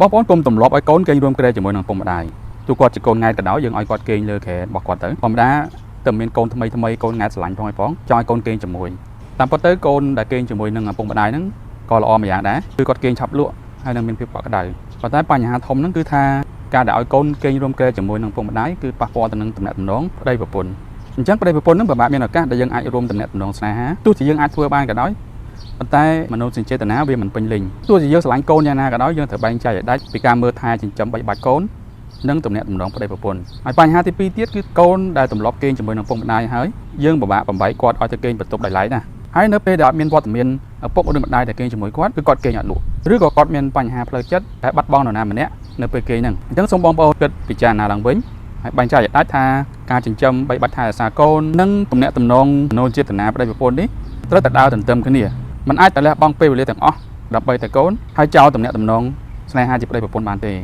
បងប្អូនកុំទម្លាប់ឲ្យកូនគេងរួមគ្រែជាមួយនឹងឪពុកម្ដាយទោះគាត់ជាកូនង៉ែតក៏ដោយយើងឲ្យគាត់គេងលើគ្រែរបស់គាត់ទៅធម្មតាតែមានកូនថ្មីថ្មីកូនង៉ែតស្រឡាញ់ផងឯផងចង់ឲ្យកូនគេងជាមួយតាមពិតទៅកូនដែលគេងជាមួយនឹងឪពុកម្ដាយហ្នឹងក៏ល្អម្យ៉ាងដែរគឺគាត់គេងឆាប់លក់ហើយនឹងមានភាពកក់ក្ដៅប៉ុន្តែបញ្ហាធំហ្នឹងគឺថាការដែលឲ្យកូនគេងរួមគ្រែជាមួយនឹងឪពុកម្ដាយគឺប៉ះពាល់ទៅនឹងទំនាក់ទំនងប្តីប្រពន្ធអញ្ចឹងប្តីប្រពន្ធហ្នឹងពិបាកមានឱកាសដែលយើងអាចរួមទំនាក់ទំនងស្នេហាទោះជាយើងអាចធ្វើបានក៏ដោយ ប៉ុន្តែមនោសញ្ចេតនាវាមិនពេញលេញទោះជាយើងស្រឡាញ់កូនយ៉ាងណាក៏ដោយយើងត្រូវបែងចែកឲ្យដាច់ពីការមើលថែចិញ្ចឹមបីបាច់កូននិងទំនាក់ទំនងប្តីប្រពន្ធហើយបញ្ហាទី2ទៀតគឺកូនដែលទម្លាប់គេងជាមួយនឹងឪពុកម្ដាយហើយយើងពិបាកបំបែកគាត់ឲ្យទៅគេងបន្ទប់ដោយឡែកណាហើយនៅពេលដែលអត់មានវត្តមានឪពុកឬម្ដាយដែលគេងជាមួយគាត់គឺគាត់គេងអត់លក់ឬក៏គាត់មានបញ្ហាផ្លូវចិត្តដែលបាត់បង់នរណាម្នាក់នៅពេលគេងហ្នឹងអញ្ចឹងសូមបងប្អូនគិតពិចារណាឡើងវិញហើយបែងចែកឲ្យដាច់ថាការចិញ្ចឹមបីបាច់ថែរក្សាកូននិងទំនាក់ទំនងមនោចេតនាប្តីប្រពន្ធនេះត្រូវតែដើរទន្ទឹមគ្នា มันអាចតែលះបង់ពេលវេលាទាំងអស់ដើម្បីតែកូនហើយចោលទំនាក់ទំនងស្នេហាជាប្តីប្រពន្ធបានទេ។